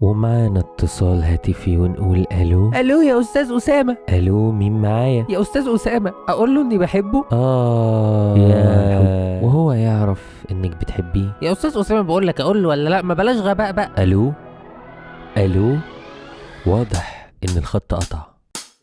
ومعانا اتصال هاتفي ونقول الو. الو يا استاذ اسامة. الو، مين معايا؟ يا استاذ اسامة، اقول له اني بحبه؟ يا وهو يعرف انك بتحبيه؟ يا استاذ اسامة بقول لك اقول له ولا لا؟ ما بلاش غباء بقى. الو الو، واضح ان الخط قطع.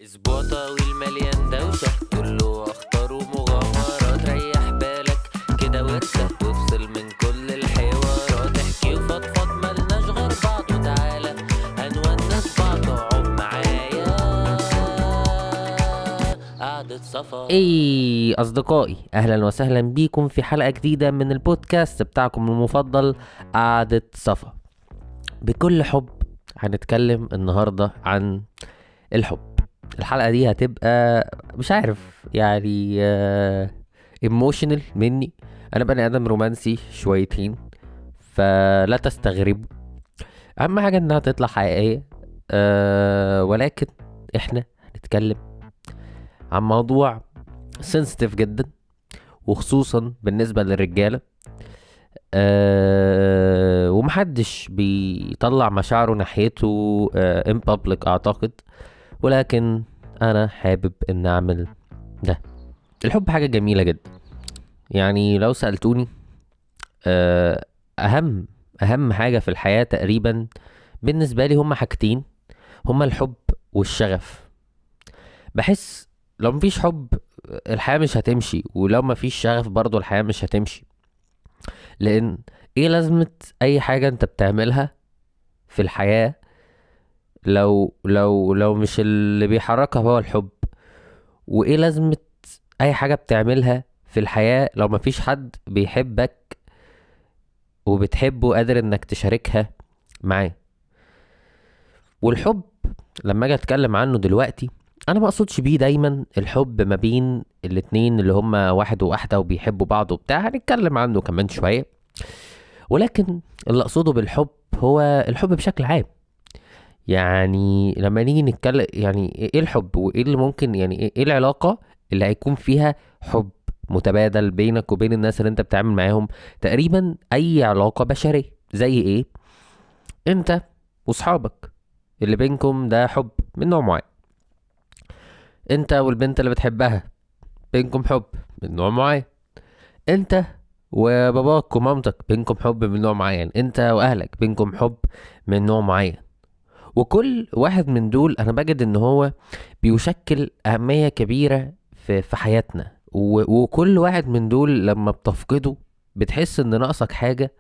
اسبوع طويل مليان دوشه، كله اخطار ومغامرات، ريح بالك كده وارسى وافصل من كل الحوارات، احكي وفضفض ملناش غير بعض، وتعالى هنونس بعض، اقعد معايا قعدة صفا. ايه اصدقائي، اهلا وسهلا بيكم في حلقة جديدة من البودكاست بتاعكم المفضل قعدة صفا. بكل حب هنتكلم النهاردة عن الحب. الحلقة دي هتبقى مش عارف يعني emotional مني، انا بني ادم رومانسي شويتين فلا تستغربوا، اهم حاجة انها تطلع حقيقية. ولكن احنا هنتكلم عن موضوع sensitive جدا، وخصوصا بالنسبة للرجالة. ومحدش بيطلع مشاعره ناحيته in public اعتقد، ولكن انا حابب ان اعمل ده. الحب حاجة جميلة جدا، يعني لو سألتوني اهم حاجة في الحياة تقريبا بالنسبة لي هما حاجتين، هما الحب والشغف. بحس لو مفيش حب الحياة مش هتمشي، ولو مفيش شغف برضو الحياة مش هتمشي. لان ايه لازمة اي حاجة انت بتعملها في الحياة لو لو لو مش اللي بيحركها هو الحب؟ وايه لازمة اي حاجة بتعملها في الحياة لو مفيش حد بيحبك وبتحبه قادر انك تشاركها معاه؟ والحب لما اجي اتكلم عنه دلوقتي انا ما اقصدش بيه دايما الحب ما بين الاتنين اللي هما واحد وواحدة وبيحبوا بعض وبتاع، هنتكلم عنه كمان شوية. ولكن اللي اقصده بالحب هو الحب بشكل عام. يعني لما نيجي نتكلم يعني ايه الحب، وايه اللي ممكن يعني ايه العلاقة اللي هيكون فيها حب متبادل بينك وبين الناس اللي انت بتتعامل معاهم. تقريبا اي علاقة بشرية، زي ايه؟ انت واصحابك اللي بينكم ده حب من نوع معين، انت والبنت اللي بتحبها بينكم حب من نوع معين، انت وباباك ومامتك بينكم حب من نوع معين، انت واهلك بينكم حب من نوع معين. وكل واحد من دول انا بجد ان هو بيشكل اهمية كبيرة في حياتنا، وكل واحد من دول لما بتفقده بتحس ان ناقصك حاجة،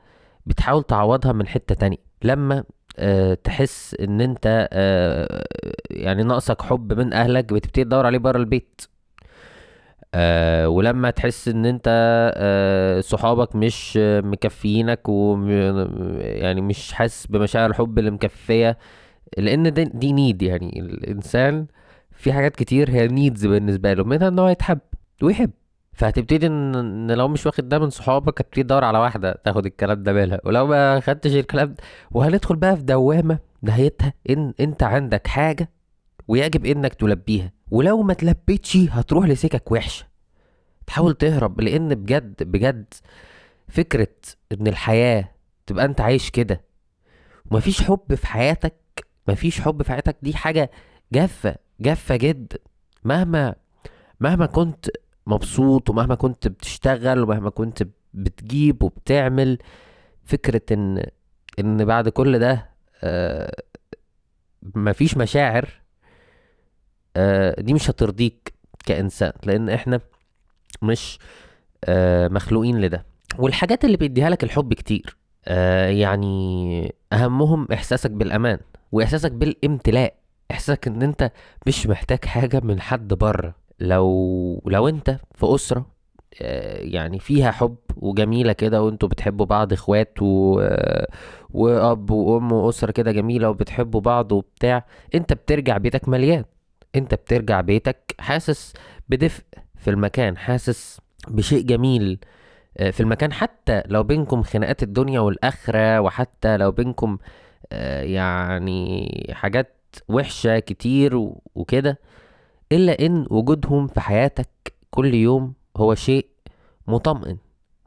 بتحاول تعوضها من حتة تانية. لما تحس ان انت يعني ناقصك حب من اهلك بتبتدي تدور عليه برا البيت. ولما تحس ان انت صحابك مش مكفيينك يعني مش حاسس بمشاعر الحب اللي مكفية، لان دي need. يعني الانسان في حاجات كتير هي needs بالنسبة له، منها ان هو يتحب ويحب. فهتبتدي ان لو مش واخد ده من صحابك هتبتدي تدور على واحدة تاخد الكلام ده منها، ولو ما خدتش الكلام ده وهندخل بقى في دوامة نهايتها ان انت عندك حاجة ويجب انك تلبيها، ولو ما تلبيتش هتروح لسكك وحشة تحاول تهرب. لان بجد بجد فكرة ان الحياة تبقى انت عايش كده ومفيش حب في حياتك، مفيش حب في حياتك، دي حاجة جافة جافة جدا. مهما كنت مبسوط ومهما كنت بتشتغل ومهما كنت بتجيب وبتعمل، فكرة ان بعد كل ده مفيش مشاعر، دي مش هترضيك كإنسان، لان احنا مش مخلوقين لده. والحاجات اللي بيديها لك الحب كتير، يعني اهمهم احساسك بالامان واحساسك بالامتلاء، احساسك ان انت مش محتاج حاجة من حد بره. لو انت في اسرة يعني فيها حب وجميلة كده، وانتوا بتحبوا بعض، اخوات واب وام واسرة كده جميلة وبتحبوا بعض وبتاع، انت بترجع بيتك مليان، انت بترجع بيتك حاسس بدفء في المكان، حاسس بشيء جميل في المكان، حتى لو بينكم خناقات الدنيا والآخرة، وحتى لو بينكم يعني حاجات وحشة كتير وكده، إلا إن وجودهم في حياتك كل يوم هو شيء مطمئن،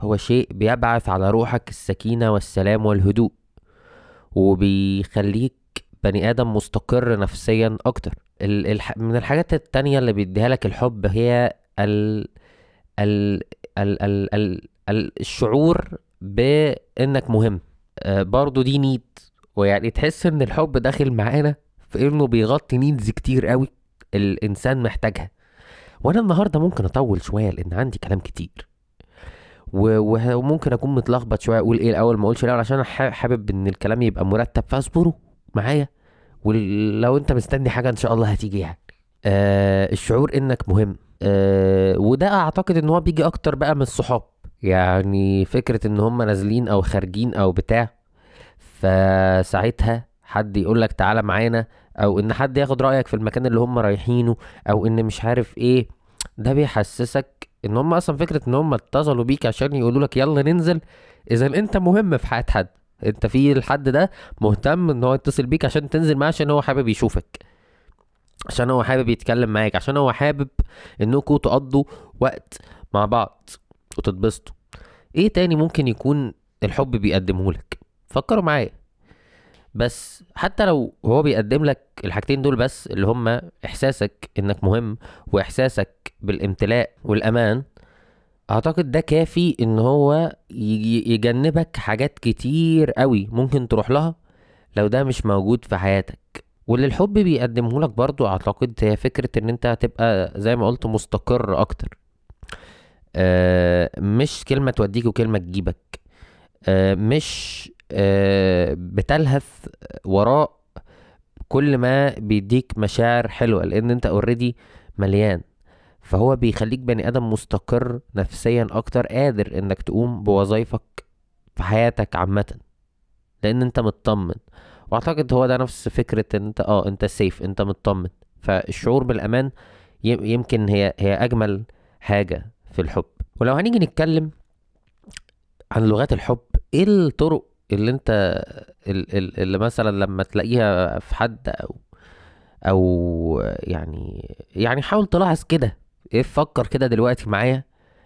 هو شيء بيبعث على روحك السكينة والسلام والهدوء، وبيخليك بني ادم مستقر نفسيا اكتر. من الحاجات التانية اللي بيديها لك الحب هي ال ال ال ال ال ال الشعور بانك مهم. برضو دي need، ويعني تحس ان الحب داخل معانا في انه بيغطي needs كتير قوي الانسان محتاجها. وانا النهارده ممكن اطول شوية لان عندي كلام كتير وممكن اكون متلخبط شوية، اقول ايه الاول ما اقولش الاول، عشان حابب ان الكلام يبقى مرتب، فاصبروا معايا، ولو انت مستني حاجة ان شاء الله هتيجي يعني. الشعور انك مهم، وده اعتقد ان هو بيجي اكتر بقى من الصحاب، يعني فكرة ان هم نازلين او خارجين او بتاع، فساعتها حد يقولك تعالى معانا، او ان حد ياخد رايك في المكان اللي هم رايحينه، او ان مش عارف ايه، ده بيحسسك ان هم اصلا فكرة ان هم اتصلوا بيك عشان يقولوا لك يلا ننزل، اذا انت مهم في حياة حد، انت في الحد ده مهتم ان هو يتصل بيك عشان تنزل معاه، عشان هو حابب يشوفك، عشان هو حابب يتكلم معاك، عشان هو حابب انكم تقضوا وقت مع بعض وتتبسطوا. ايه تاني ممكن يكون الحب بيقدمه لك؟ فكروا معايا. بس حتى لو هو بيقدم لك الحاجتين دول بس، اللي هما احساسك انك مهم واحساسك بالامتلاء والامان، اعتقد ده كافي ان هو يجنبك حاجات كتير قوي ممكن تروح لها لو ده مش موجود في حياتك. واللي الحب بيقدمه لك برضو اعتقد هي فكرة ان انت هتبقى زي ما قلت مستقر اكتر، مش كلمة توديك وكلمة تجيبك، مش بتلهث وراء كل ما بيديك مشاعر حلوة، لان انت already مليان. فهو بيخليك بني ادم مستقر نفسيا اكتر، قادر انك تقوم بوظايفك في حياتك عامة لان انت مطمن. واعتقد هو ده نفس فكرة ان انت انت safe، انت مطمن. فالشعور بالامان يمكن هي اجمل حاجة في الحب. ولو هنيجي نتكلم عن لغات الحب، ايه الطرق اللي انت اللي مثلا لما تلاقيها في حد او يعني حاول تلاحظ كده، ايه، فكر كده دلوقتي معايا،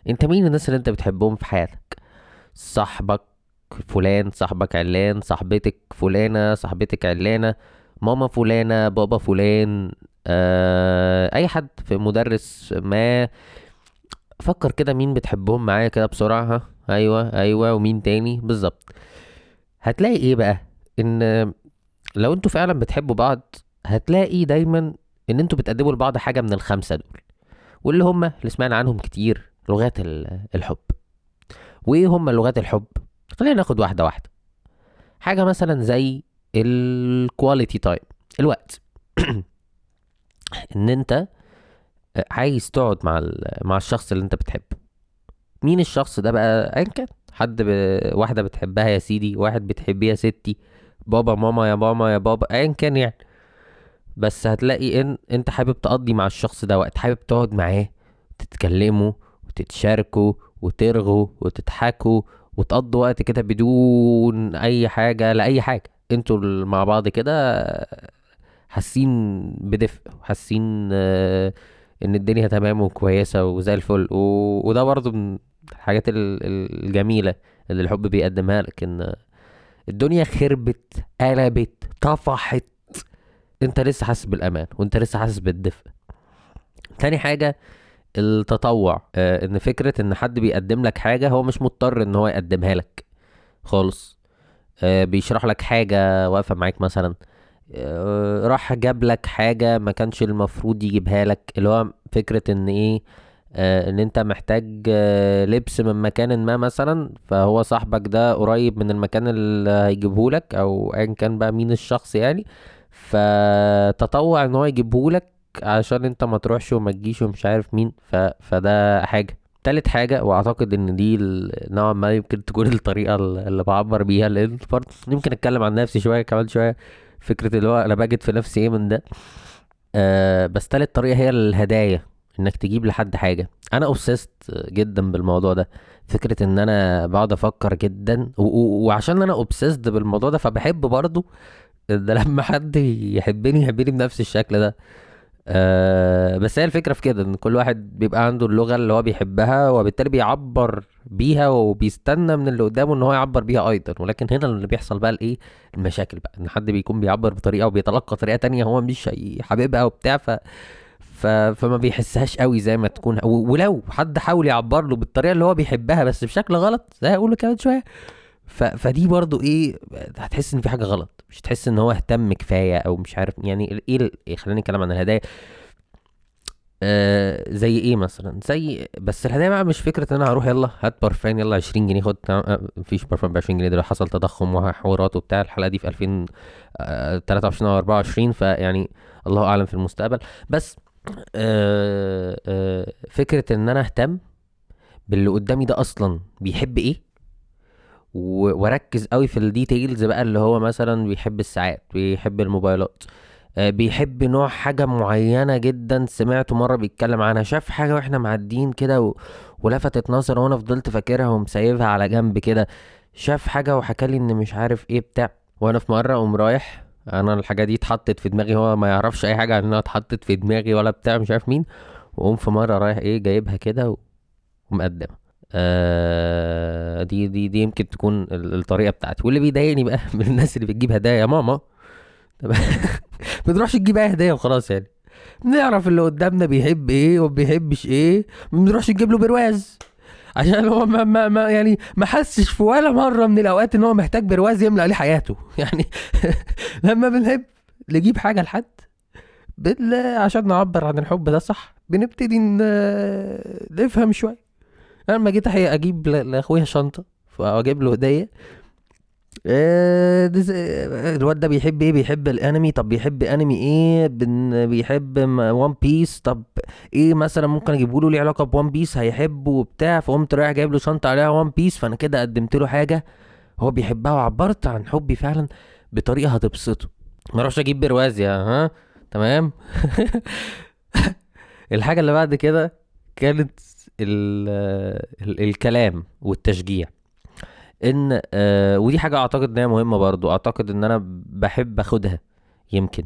انت مين الناس اللي انت بتحبهم في حياتك؟ صاحبك فلان، صاحبك علان، صاحبتك فلانة، صاحبتك علانة، ماما فلانة، بابا فلان، اي حد، في مدرس ما. فكر كده مين بتحبهم معايا كده بسرعة. ها، ايوه ومين تاني بالظبط؟ هتلاقي ايه بقى؟ ان لو انتوا فعلا بتحبوا بعض هتلاقي دايما ان انتوا بتقدموا لبعض حاجة من الخمسة دول، واللي هم اللي سمعنا عنهم كتير، لغات الحب. وايه هم لغات الحب؟ خلينا ناخد واحدة واحدة. حاجة مثلا زي ال quality time، الوقت. ان انت عايز تقعد مع الشخص اللي انت بتحبه. مين الشخص ده بقى؟ ايا كان، حد واحدة بتحبها يا سيدي، واحد بتحبيه يا ستي، بابا ماما يا ماما يا بابا، ايا كان يعني. بس هتلاقي ان انت حابب تقضي مع الشخص ده وقت، حابب تقعد معاه، تتكلموا وتتشاركوا وترغوا وتضحكوا وتقضوا وقت كده بدون اي حاجة لأي حاجة، انتوا مع بعض كده حاسين بدفء، حاسين ان الدنيا تمام وكويسة وزي الفل. وده برضو من الحاجات الجميلة اللي الحب بيقدمها لك، ان الدنيا خربت، قلبت، طفحت، انت لسه حاسس بالامان وانت لسه حاسس بالدفء. تاني حاجة التطوع، ان فكرة ان حد بيقدم لك حاجة هو مش مضطر ان هو يقدمها لك خالص، بيشرح لك حاجة واقفة معاك مثلا، راح جاب لك حاجة ما كانش المفروض يجيبها لك، اللي هو فكرة ان ايه، ان انت محتاج لبس من مكان ما مثلا، فهو صاحبك ده قريب من المكان اللي هيجيبه لك، او ايا كان بقى مين الشخص يعني، فتطوع ان هو يجيبه لك عشان انت ما تروحش وما تجيش ومش عارف مين. فده حاجة. تالت حاجة، واعتقد ان دي نوعا ما يمكن تكون الطريقة اللي بعبر بيها، لان برضه يمكن اتكلم عن نفسي شوية كمان شوية، فكرة اللي هو انا بجد في نفسي ايه من ده. بس تالت طريقة هي الهدايا، انك تجيب لحد حاجة. انا obsessed جدا بالموضوع ده، فكرة ان انا بقعد افكر جدا، وعشان انا obsessed بالموضوع ده فبحب برضو ان لما حد يحبني يحبني بنفس الشكل ده. بس هي الفكرة في كده، ان كل واحد بيبقى عنده اللغة اللي هو بيحبها، وبالتالي بيعبر بيها وبيستنى من اللي قدامه ان هو يعبر بيها ايضا. ولكن هنا اللي بيحصل بقى الايه، المشاكل بقى، ان حد بيكون بيعبر بطريقة وبيتلقى طريقه تانية هو مش حاببها وبتاع، فما بيحسهاش قوي زي ما تكون. ولو حد حاول يعبر له بالطريقة اللي هو بيحبها بس بشكل غلط زي هقوله كمان شوية، فدي برضو ايه، هتحس ان في حاجة غلط، مش تحس ان هو اهتم كفاية او مش عارف يعني ايه. خلينا نتكلم عن الهدايا. زي ايه مثلا؟ زي بس الهدايا بقى مش فكرة ان انا هروح يلا هات برفان يلا 20 جنيه خد، مفيش برفان ب 20 جنيه دلوقتي، حصل تضخم وحوارات وبتاع. الحلقة دي في 2023 او 24، فيعني الله اعلم في المستقبل. بس فكرة ان انا اهتم باللي قدامي ده اصلا بيحب ايه، واركز قوي في ال details بقى، اللي هو مثلا بيحب الساعات، بيحب الموبايلات، بيحب نوع حاجة معينة جدا سمعته مرة بيتكلم عنها، شاف حاجة واحنا معديين كده ولفتت نظره وانا فضلت فاكرها ومسيبها على جنب كده، شاف حاجة وحكالي ان مش عارف ايه بتاع. وانا في مرة اقوم رايح، انا الحاجة دي اتحطت في دماغي، هو ما يعرفش اي حاجة عن انها اتحطت في دماغي ولا بتاع مش عارف مين، واقوم في مرة رايح ايه جايبها كده ومقدمها. دي دي دي يمكن تكون الطريقة بتاعتي. واللي بيضايقني بقى من الناس اللي بتجيب هدايا، يا ماما ما تروحش تجيب اي هديه وخلاص، يعني بنعرف اللي قدامنا بيحب ايه وما بيحبش ايه، ما بنروحش نجيب له برواز عشان هو ما, ما يعني ما حسش في ولا مرة من الاوقات ان هو محتاج برواز يملأ عليه حياته يعني. لما بنحب نجيب حاجة لحد عشان نعبر عن الحب ده صح، بنبتدي نفهم شوية. انا لما جيت اجيب لاخويا شنطه فاجيب له هديه، الواد ده بيحب ايه؟ بيحب الانمي. طب بيحب انمي ايه؟ بيحب One Piece. طب ايه مثلا ممكن اجيبه له ليه علاقة ب One Piece هيحبه وبتاع؟ فقمت رايح جايب له شنطه عليها One Piece، فانا كده قدمت له حاجة هو بيحبها وعبرت عن حبي فعلا بطريقة هتبسطه. ما اروحش اجيب برواز يا ها، تمام. الحاجة اللي بعد كده كانت الكلام والتشجيع، ان ودي حاجة اعتقد انها مهمة برضو، اعتقد ان انا بحب اخدها يمكن،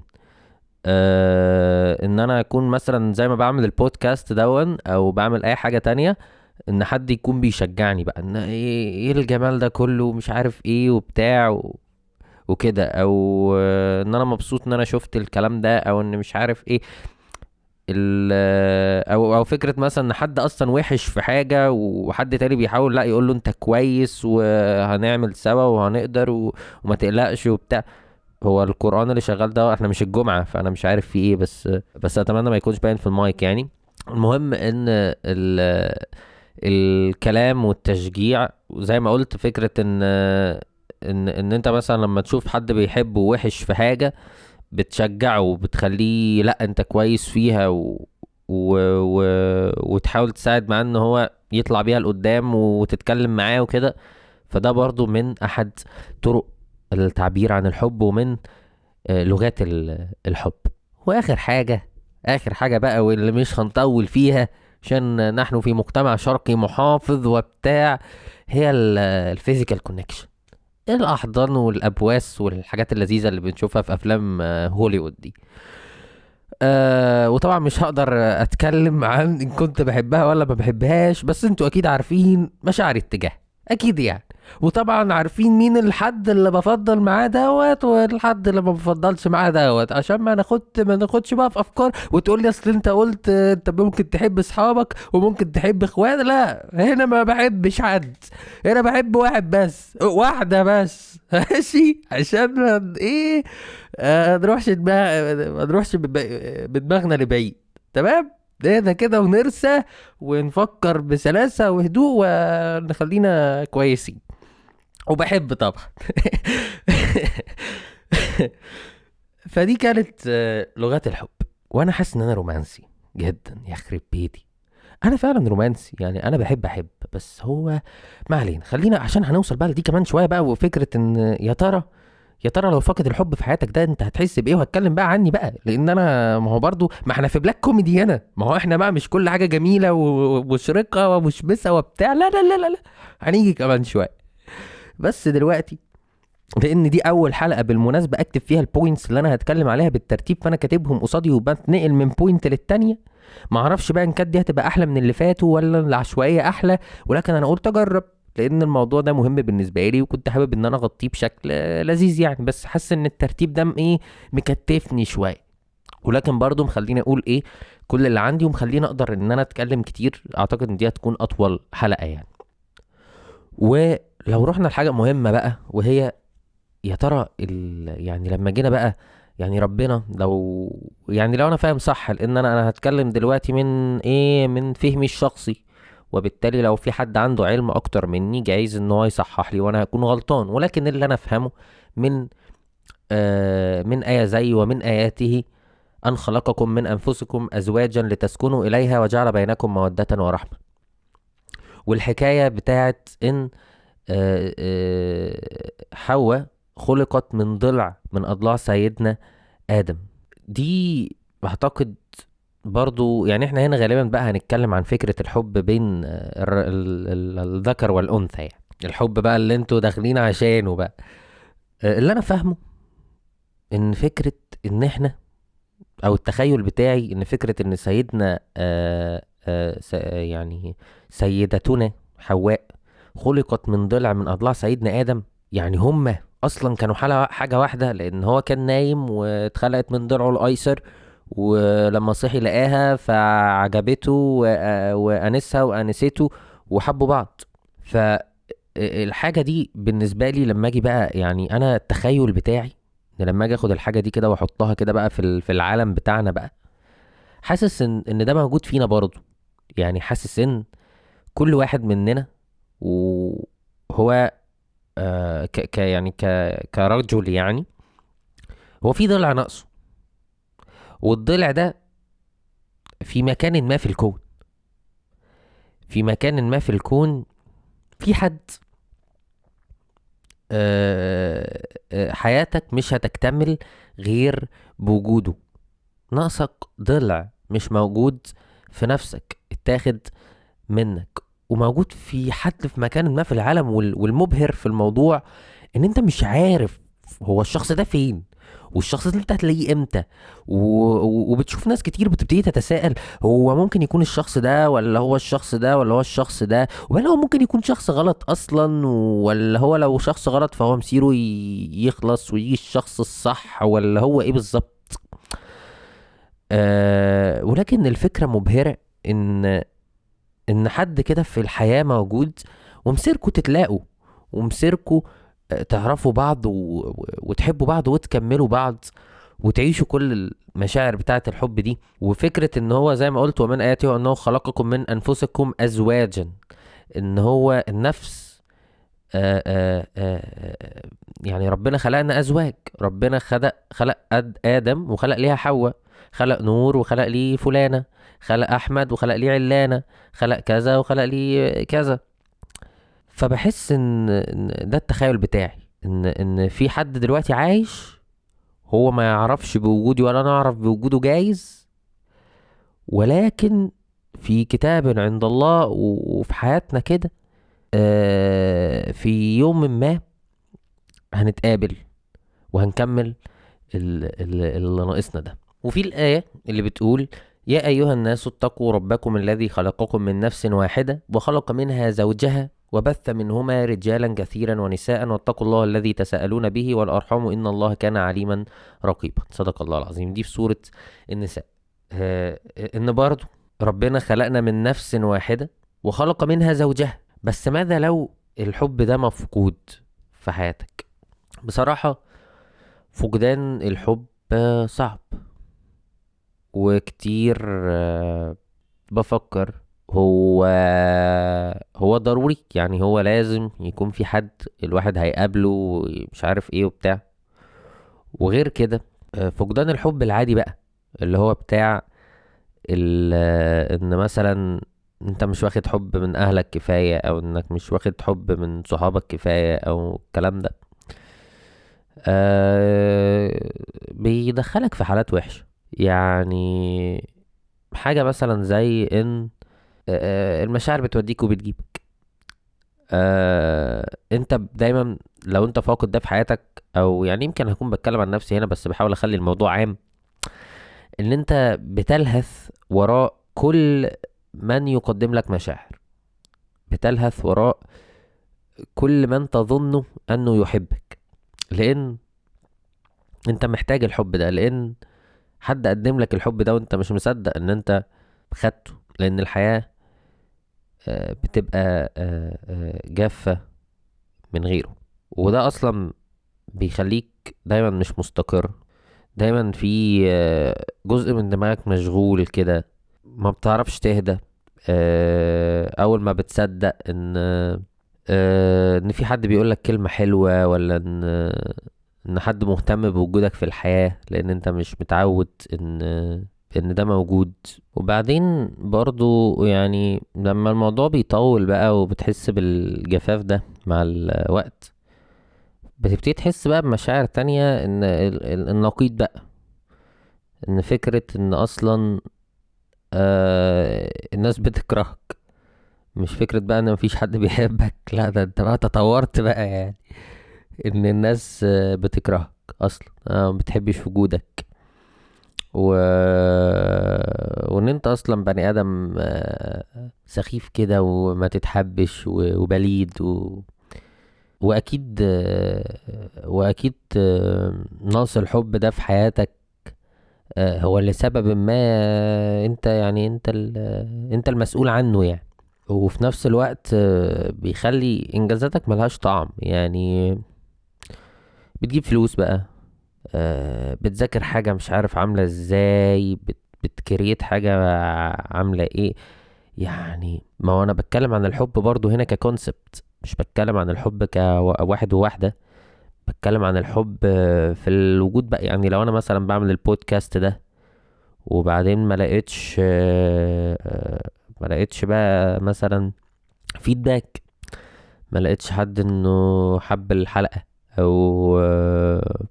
ان انا اكون مثلا زي ما بعمل البودكاست دون او بعمل اي حاجة تانية، ان حد يكون بيشجعني بقى ان ايه الجمال ده كله مش عارف ايه وبتاع وكده، او ان انا مبسوط ان انا شفت الكلام ده، او ان مش عارف ايه او فكرة مثلا ان حد اصلا وحش في حاجة وحد تاني بيحاول لا يقول له انت كويس وهنعمل سوا وهنقدر وما تقلقش وبتاع. هو القرآن اللي شغال ده، احنا مش الجمعة فانا مش عارف في ايه، بس اتمنى ما يكونش باين في المايك يعني. المهم ان الكلام والتشجيع زي ما قلت، فكرة ان ان ان انت مثلا لما تشوف حد بيحبه وحش في حاجة بتشجعه وبتخليه لا انت كويس فيها وتحاول تساعد معاه ان هو يطلع بيها لقدام وتتكلم معاه وكده. فده برضو من احد طرق التعبير عن الحب ومن لغات الحب. واخر حاجة، اخر حاجة بقى واللي مش هنطول فيها عشان نحن في مجتمع شرقي محافظ وبتاع، هي ال physical connection، الاحضان والابواس والحاجات اللذيذة اللي بنشوفها في افلام هوليوود دي. وطبعا مش هقدر اتكلم عن ان كنت بحبها ولا ما بحبهاش، بس انتوا اكيد عارفين مشاعري اتجاه اكيد يعني، وطبعا عارفين مين الحد اللي بفضل معاه دوت والحد اللي ما بفضلش معاه دوت، عشان ما ناخدش بقى في افكار وتقول لي اصل انت قلت انت ممكن تحب اصحابك وممكن تحب اخوات. لا، هنا ما بحبش حد، هنا بحب واحد بس، واحدة بس، ماشي؟ عشان ايه ما نروحش بدماغنا لبعيد، تمام؟ ده كده ونرسى ونفكر بسلاسة وهدوء ونخلينا كويسين. وبحب طبعا. فدي كانت لغات الحب. وانا حاسس ان انا رومانسي جدا، يخرب بيتي انا فعلا رومانسي يعني، انا بحب احب، بس هو ما علينا، خلينا عشان هنوصل بقى لدي كمان شوية بقى. وفكرة ان يا ترى لو فقد الحب في حياتك ده انت هتحس بايه؟ وهتكلم بقى عني بقى، لان انا ما هو برضو ما احنا في black comedy هنا، ما هو احنا بقى مش كل حاجة جميلة ومشرقه ومشمسه وبتاع، لا لا لا لا، هنيجي كمان شوية. بس دلوقتي لان دي اول حلقة بالمناسبة اكتب فيها ال points اللي انا هتكلم عليها بالترتيب، فانا كاتبهم قصادي وبتنقل من point للتانية. معرفش بقى ان كانت دي هتبقى احلى من اللي فاتوا ولا العشوائية احلى، ولكن انا قلت اجرب لان الموضوع ده مهم بالنسبة لي وكنت حابب ان انا اغطيه بشكل لذيذ يعني. بس حاسس ان الترتيب ده ايه مكتفني شوية، ولكن برضو مخليني اقول ايه كل اللي عندي ومخليني اقدر ان انا اتكلم كتير. اعتقد ان دي هتكون اطول حلقة يعني. ولو رحنا لحاجة مهمة بقى، وهي يا ترى يعني لما جينا بقى يعني ربنا لو يعني لو انا فاهم صح، لان انا هتكلم دلوقتي من ايه، من فهمي الشخصي، وبالتالي لو في حد عنده علم اكتر مني جايز ان هو يصحح لي وانا هكون غلطان، ولكن اللي انا افهمه من آية زي ومن آياته أن خلقكم من أنفسكم أزواجا لتسكنوا إليها وجعل بينكم مودة ورحمة. والحكاية بتاعت إن حواء خلقت من ضلع من أضلاع سيدنا آدم، دي أعتقد برضو يعني احنا هنا غالبا بقى هنتكلم عن فكرة الحب بين الذكر والأنثى، يعني الحب بقى اللي انتوا داخلين عشانه بقى. اللي أنا فاهمه إن فكرة إن احنا أو التخيل بتاعي إن فكرة إن سيدنا يعني سيدتنا حواء خلقت من ضلع من أضلاع سيدنا آدم، يعني هما أصلا كانوا حاجة واحدة، لأن هو كان نايم واتخلقت من ضلعه الأيسر، ولما صحي لقاها فعجبته وأنسها وأنسته وحبوا بعض. فالحاجة دي بالنسبة لي لما أجي بقى يعني أنا التخيل بتاعي لما اجي اخد الحاجة دي كده واحطها كده بقى في العالم بتاعنا بقى، حاسس ان ده موجود فينا برضو. يعني حاسس ان كل واحد مننا وهو ك يعني كرجل يعني هو في ضلع ناقصه، والضلع ده في مكان ما في الكون، في مكان ما في الكون في حد حياتك مش هتكتمل غير بوجوده. ناقصك ضلع مش موجود في نفسك، اتاخد منك وموجود في حد في مكان ما في العالم. والمبهر في الموضوع ان انت مش عارف هو الشخص ده فين، والشخص ده انت هتلاقيه امتى، وبتشوف ناس كتير بتبتدي تتساءل هو ممكن يكون الشخص ده ولا هو الشخص ده ولا هو الشخص ده، ولا هو ممكن يكون شخص غلط اصلا، ولا هو لو شخص غلط فهو مصيره يخلص ويجي الشخص الصح، ولا هو ايه بالظبط. ولكن الفكرة مبهرة ان حد كده في الحياة موجود ومصيركوا تتلاقوا ومصيركوا تعرفوا بعض وتحبوا بعض وتكملوا بعض وتعيشوا كل المشاعر بتاعة الحب دي. وفكرة ان هو زي ما قلت ومن آياته انه خلقكم من انفسكم ازواجا، ان هو النفس يعني ربنا خلقنا ازواج، ربنا خلق آدم وخلق ليها حواء، خلق نور وخلق ليه فلانة، خلق احمد وخلق ليه علانة، خلق كذا وخلق ليه كذا. فبحس ان ده التخيل بتاعي، ان في حد دلوقتي عايش هو ما يعرفش بوجودي ولا انا اعرف بوجوده جايز، ولكن في كتاب عند الله وفي حياتنا كده في يوم ما هنتقابل وهنكمل اللي ناقصنا ده. وفي الآية اللي بتقول يا أيها الناس اتقوا ربكم الذي خلقكم من نفس واحدة وخلق منها زوجها وبث منهما رجالا كثيرا ونساء واتقوا الله الذي تساءلون به والأرحام إن الله كان عليما رقيبا. صدق الله العظيم. دي في سورة النساء. إن برضو ربنا خلقنا من نفس واحدة وخلق منها زوجها، بس ماذا لو الحب ده مفقود في حياتك؟ بصراحة فقدان الحب صعب، وكتير بفكر هو ضروري، يعني هو لازم يكون في حد الواحد هيقابله مش عارف ايه وبتاع. وغير كده فقدان الحب العادي بقى اللي هو بتاع ان مثلا انت مش واخد حب من اهلك كفاية، او انك مش واخد حب من صحابك كفاية، او الكلام ده بيدخلك في حالات وحشة. يعني حاجة مثلا زي ان المشاعر بتوديك وبتجيبك، انت دايما لو انت فاقد ده في حياتك، او يعني يمكن هكون بتكلم عن نفسي هنا بس بحاول اخلي الموضوع عام، ان انت بتلهث وراء كل من يقدم لك مشاعر، بتلهث وراء كل من تظنه انه يحبك، لان انت محتاج الحب ده، لان حد قدم لك الحب ده وانت مش مصدق ان انت خدته، لان الحياة بتبقى جافة من غيره. وده اصلا بيخليك دايما مش مستقر، دايما في جزء من دماغك مشغول كده، ما بتعرفش تهدى. اول ما بتصدق ان في حد بيقولك كلمة حلوة، ولا ان حد مهتم بوجودك في الحياة، لان انت مش متعود ان ده موجود. وبعدين برضو يعني لما الموضوع بيطول بقى وبتحس بالجفاف ده مع الوقت، بتبتدي تحس بقى بمشاعر تانية، ان النقيض بقى، ان فكرة ان اصلا الناس بتكرهك، مش فكرة بقى ان مفيش حد بيحبك، لا ده انت بقى تطورت بقى، يعني ان الناس بتكرهك اصلا، ما بتحبش وجودك، وان انت اصلا بني ادم سخيف كده وما تتحبش وبليد واكيد نقص الحب ده في حياتك هو لسبب ما انت يعني انت المسؤول عنه يعني. وفي نفس الوقت بيخلي انجازاتك ملهاش طعم، يعني بتجيب فلوس بقى، بتذاكر حاجة مش عارف عاملة ازاي، بتكريت حاجة عاملة ايه. يعني ما هو انا بتكلم عن الحب برضو هنا ككونسبت، مش بتكلم عن الحب كواحد وواحدة، بتكلم عن الحب في الوجود بقى. يعني لو انا مثلا بعمل البودكاست ده وبعدين ما لقيتش بقى مثلا فيدباك، ما لقيتش حد انه حب الحلقة او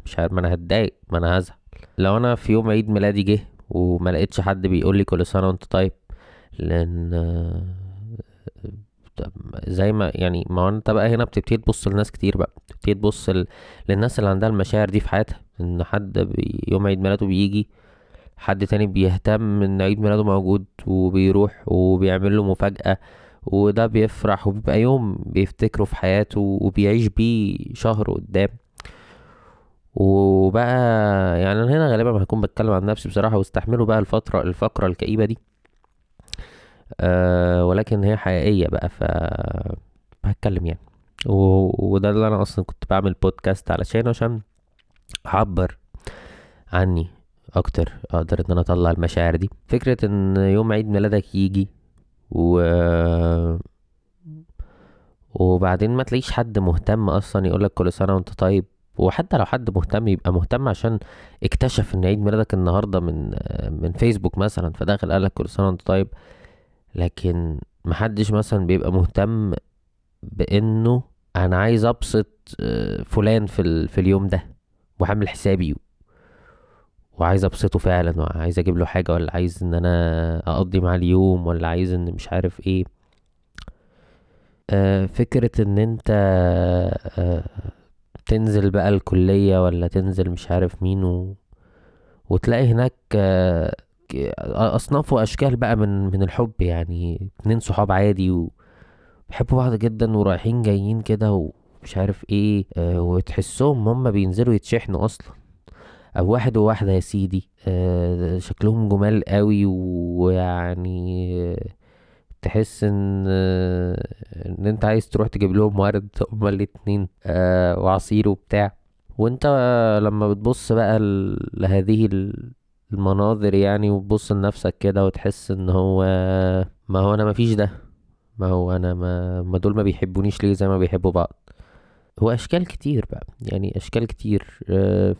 مش عارف، ما انا هتضايق، ما انا هزعل. لو انا في يوم عيد ميلادي جه وما لقيتش حد بيقول لي كل سنة وانت طيب، لان زي ما يعني ما انت بقى هنا بتبتدي تبص لناس كتير بقى، بتبتدي تبص للناس اللي عندها المشاعر دي في حياتها، ان حد يوم عيد ميلاده بيجي، حد تاني بيهتم ان عيد ميلاده موجود وبيروح وبيعمل له مفاجأة، وده بيفرح وبيبقى يوم بيفتكره في حياته وبيعيش بيه شهر قدام. وبقى يعني انا هنا غالبا هكون بتكلم عن نفسي بصراحة، واستحملوا بقى الفقرة الكئيبة دي، ولكن هي حقيقية بقى، ف هتكلم يعني. وده اللي انا اصلا كنت بعمل بودكاست علشان عشان اعبر عني اكتر، اقدر ان انا اطلع المشاعر دي. فكرة ان يوم عيد ميلادك يجي وبعدين ما تلاقيش حد مهتم اصلا يقولك كل سنة وانت طيب، وحتى لو حد مهتم يبقى مهتم عشان اكتشف ان عيد ميلادك النهاردة من فيسبوك مثلا، فداخل قالك كل سنة وانت طيب. لكن محدش مثلا بيبقى مهتم بانه انا عايز ابسط فلان في اليوم ده، وعامل حسابي وعايز ابسطه فعلا، وعايز اجيب له حاجة، ولا عايز ان انا اقضي معاه اليوم، ولا عايز ان مش عارف ايه. فكرة ان انت تنزل بقى الكلية، ولا تنزل مش عارف مين، وتلاقي هناك اصناف واشكال بقى من الحب. يعني 2 صحاب عادي وبيحبوا بعض جدا ورايحين جايين كده ومش عارف ايه، وتحسهم هم بينزلوا يتشحنوا اصلا، او واحد وواحدة يا سيدي، شكلهم جمال قوي، ويعني تحس ان انت عايز تروح تجيب لهم ورد هما الاتنين، وعصير وبتاع. وانت لما بتبص بقى لهذه المناظر يعني، وتبص لنفسك كده وتحس ان هو ما هو انا ما فيش ده، ما هو انا ما دول ما بيحبونيش ليه زي ما بيحبوا بعض. هو اشكال كتير بقى، يعني اشكال كتير.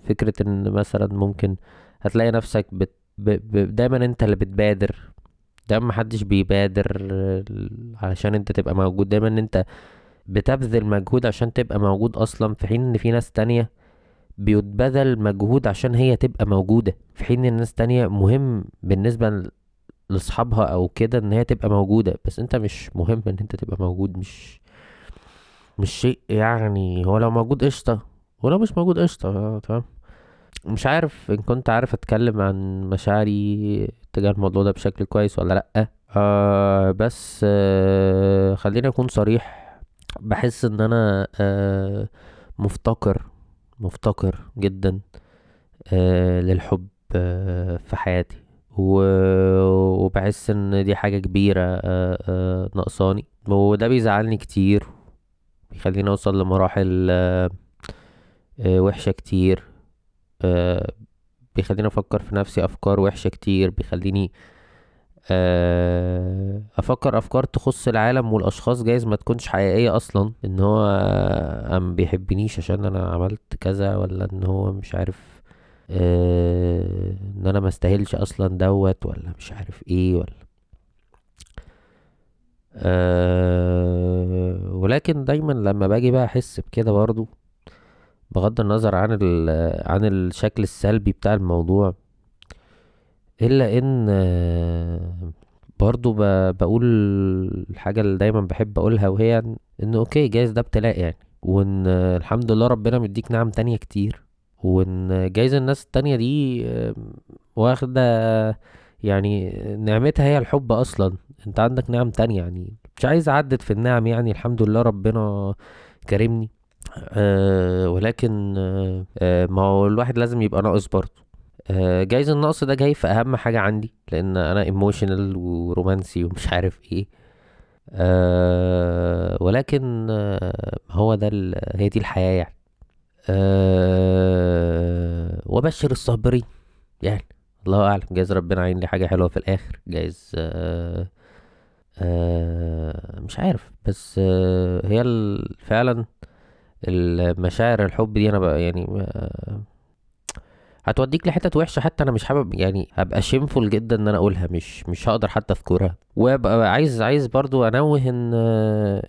فكرة ان مثلا ممكن هتلاقي نفسك دايما انت اللي بتبادر، دايما محدش بيبادر علشان انت تبقى موجود، دايما انت بتبذل مجهود عشان تبقى موجود اصلا، في حين ان في ناس تانية بيتبذل مجهود عشان هي تبقى موجودة، في حين ان ناس تانية مهم بالنسبة لاصحابها او كده ان هي تبقى موجودة، بس انت مش مهم ان انت تبقى موجود، مش شيء يعني، هو لو موجود قشطة ولو مش موجود قشطة، تمام. مش عارف ان كنت عارف اتكلم عن مشاعري تجاه الموضوع ده بشكل كويس ولا لأ، بس خليني اكون صريح، بحس ان انا مفتقر جدا للحب في حياتي، وبحس ان دي حاجة كبيرة ناقصاني، وده بيزعلني كتير، بيخليني اوصل لمراحل وحشة كتير، بيخليني افكر في نفسي افكار وحشة كتير، بيخليني افكر افكار تخص العالم والاشخاص جايز ما تكونش حقيقية اصلا، ان هو ما بيحبنيش عشان انا عملت كذا، ولا ان هو مش عارف ان انا ما استاهلش اصلا دوت، ولا مش عارف ايه ولا ولكن دايما لما باجي بقى احس بكده برضو، بغض النظر عن الشكل السلبي بتاع الموضوع، الا ان برضو بقول الحاجة اللي دايما بحب اقولها، وهي ان اوكي جايز ده ابتلاء يعني، وان الحمد لله ربنا مديك نعم تانية كتير، وان جايز الناس التانية دي واخدة يعني نعمتها هي الحب اصلا، انت عندك نعم تانية يعني، مش عايز اعدد في النعم يعني، الحمد لله ربنا كرمني، ولكن ما هو الواحد لازم يبقى ناقص برضه. جايز النقص ده جاي في اهم حاجة عندي، لان انا emotional ورومانسي ومش عارف ايه، ولكن هو ده هي دي الحياة يعني. وبشر الصابرين يعني، الله اعلم، جايز ربنا عين لي حاجة حلوة في الاخر، جايز مش عارف، بس هي فعلا المشاعر الحب دي انا بقى يعني هتوديك لحتت وحشة، حتى انا مش حابب يعني هبقى شيمفول جدا ان انا اقولها، مش هقدر حتى اذكرها. وابقى عايز برضو انوه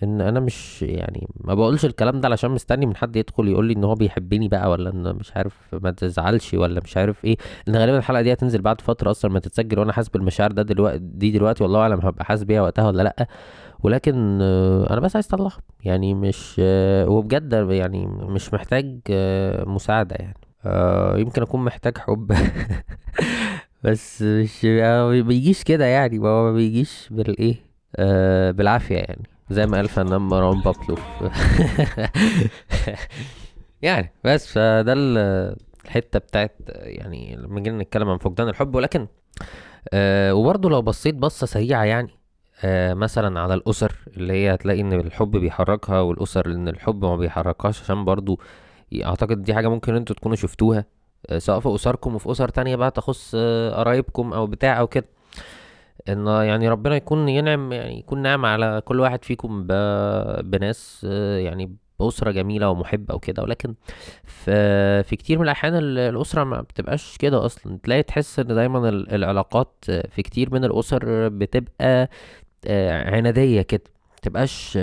ان انا مش يعني ما بقولش الكلام ده علشان مستني من حد يدخل يقول لي ان هو بيحبني بقى، ولا ان مش عارف ما تزعلش، ولا مش عارف ايه، ان غالبا الحلقة دي هتنزل بعد فترة اصلا ما تتسجل، وانا حاسس بالمشاعر ده دلوقتي والله اعلم هبقى حاسس بيها وقتها ولا لا، ولكن انا بس عايز اطلعها يعني، مش وبجد يعني مش محتاج مساعدة يعني، يمكن اكون محتاج حب بس مش بيجيش كده يعني، ما هو ما بيجيش بالايه بالعافية يعني، زي ما قال فنان مروان بابلو يعني. بس فده الحتة بتاعت يعني لما جينا نتكلم عن فقدان الحب. ولكن وبرضه لو بصيت بصة سريعة يعني مثلا على الأسر اللي هي هتلاقي ان الحب بيحركها، والأسر ان الحب ما بيحركهاش، عشان برضو اعتقد دي حاجة ممكن انتوا تكونوا شفتوها سواء في أسركم وفي أسر تانية بقى تخص قرايبكم او بتاع او كده، ان يعني ربنا يكون ينعم يعني يكون نعم على كل واحد فيكم بناس يعني بأسرة جميلة ومحبة وكده، ولكن في كتير من الأحيان الأسرة ما بتبقاش كده أصلا، تلاقي تحس ان دايما العلاقات في كتير من الأسر بتبقى عنادية كده، متبقاش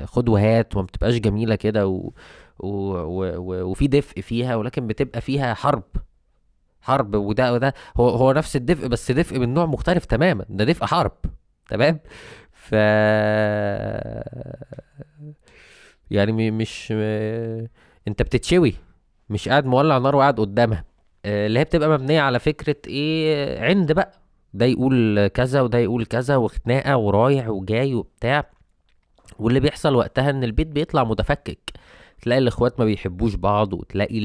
خد وهات، وما بتبقاش جميلة كده وفي دفء فيها، ولكن بتبقى فيها حرب، وده هو نفس الدفء بس دفء من نوع مختلف تماما، ده دفء حرب تمام. ف يعني مش انت بتتشوي، مش قاعد مولع نار وقاعد قدامها، اللي هي بتبقى مبنية على فكرة ايه، عند بقى ده يقول كذا وده يقول كذا، وخناقة ورايح وجاي وبتاع، واللي بيحصل وقتها ان البيت بيطلع متفكك، تلاقي الاخوات ما بيحبوش بعض، وتلاقي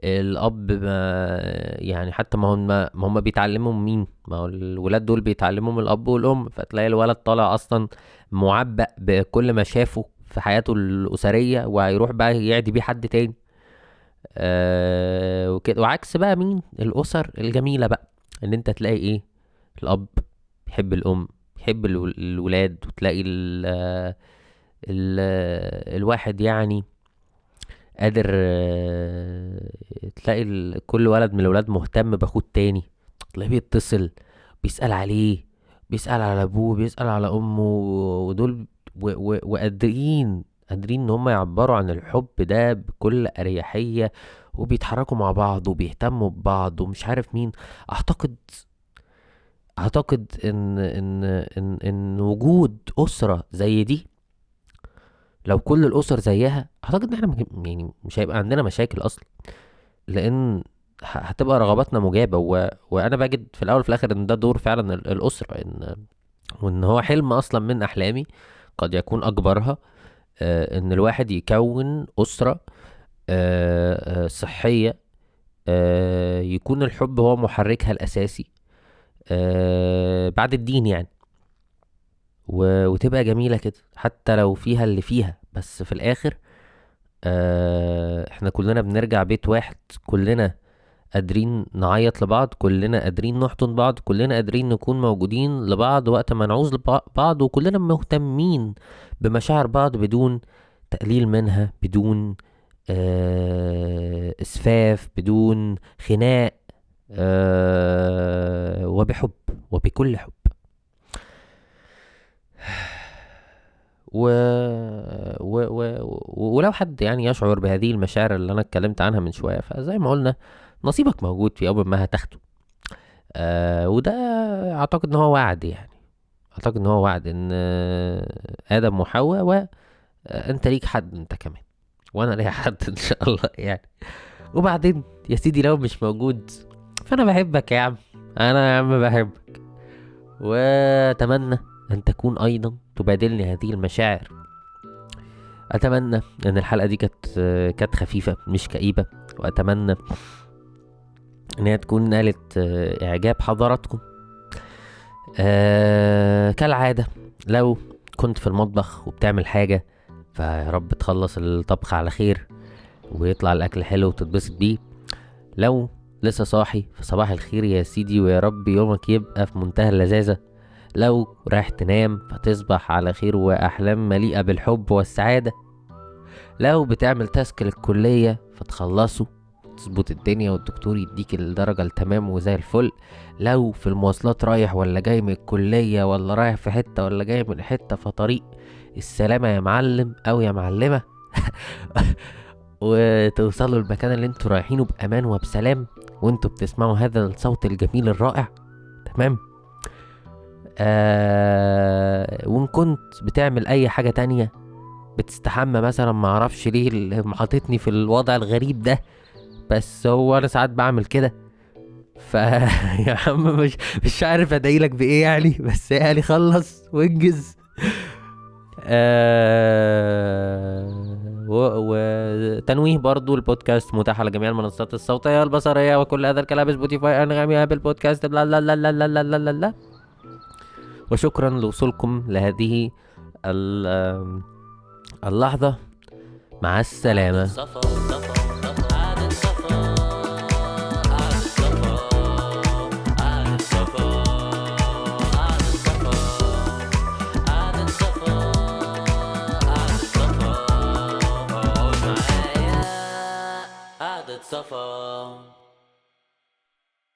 الاب ما يعني حتى ما هم بيتعلموا من مين، ما هو الولاد دول بيتعلموا من الاب والام، فتلاقي الولد طالع اصلا معبأ بكل ما شافه في حياته الاسرية، وهيروح بقى يعدي بيه حد تاني وكده. وعكس بقى مين، الاسر الجميلة بقى ان انت تلاقي ايه، الاب بيحب الام، بيحب الولاد، وتلاقي ال ال الواحد يعني قادر، تلاقي كل ولد من الولاد مهتم باخوه التاني، تلاقيه بيتصل بيسأل عليه، بيسأل على ابوه، بيسأل على امه، ودول وقادرين ان هم يعبروا عن الحب ده بكل اريحية، وبيتحركوا مع بعض وبيهتموا ببعض ومش عارف مين. اعتقد ان ان ان ان وجود اسرة زي دي لو كل الاسر زيها اعتقد ان احنا يعني مش هيبقى عندنا مشاكل اصلا، لان هتبقى رغباتنا مجابه. وانا بجد في الاول وفي الاخر ان ده دور فعلا الاسرة، وان هو حلم اصلا من احلامي قد يكون اكبرها، ان الواحد يكون اسره صحية، يكون الحب هو محركها الاساسي بعد الدين يعني، وتبقى جميلة كده حتى لو فيها اللي فيها، بس في الاخر احنا كلنا بنرجع بيت واحد، كلنا قادرين نعيط لبعض، كلنا قادرين نحضن بعض، كلنا قادرين نكون موجودين لبعض وقت ما نعوز لبعض، وكلنا مهتمين بمشاعر بعض بدون تقليل منها، بدون اسفاف، بدون خناق، وبحب وبكل حب. ولو حد يعني يشعر بهذه المشاعر اللي انا اتكلمت عنها من شوية، فزي ما قلنا نصيبك موجود في يوم ما هتاخده. وده اعتقد ان هو وعد، يعني اعتقد ان هو وعد ان ادم وحواء، وانت ليك حد انت كمان وانا ليا حد ان شاء الله يعني. وبعدين يا سيدي لو مش موجود فانا بحبك يا عم، انا يا عم بحبك، واتمنى ان تكون ايضا تبادلني هذه المشاعر. اتمنى ان الحلقة دي كانت خفيفة مش كئيبة، واتمنى ان هي تكون نالت اعجاب حضراتكم. كالعادة لو كنت في المطبخ وبتعمل حاجة، فيا رب تخلص الطبخ على خير ويطلع الاكل حلو وتتبسط بيه. لو لسه صاحي فصباح الخير يا سيدي، ويا رب يومك يبقى في منتهى اللذاذة. لو رايح تنام فتصبح على خير وأحلام مليئة بالحب والسعادة. لو بتعمل تاسك للكلية فتخلصه تظبط الدنيا والدكتور يديك الدرجة التمام وزي الفل. لو في المواصلات رايح ولا جاي من الكلية، ولا رايح في حتة ولا جاي من حتة، فطريق السلامة يا معلم أو يا معلمة وتوصلوا المكان اللي انتوا رايحينه بأمان وبسلام، وانتوا بتسمعوا هذا الصوت الجميل الرائع. تمام. وان كنت بتعمل اي حاجة تانية، بتستحمى مثلا، معرفش ليه حاططني في الوضع الغريب ده، بس هو انا ساعات بعمل كده، ف يا عم مش عارف ادعيلك بايه يعني، بس يعني خلص وانجز. وتنويه برضو، البودكاست متاح على جميع المنصات الصوتية والبصرية وكل هذا الكلام، سبوتيفاي، انغامي، ابل بودكاست، لا لا لا لا لا لا لا. وشكرا لوصولكم لهذه اللحظة. مع السلامة.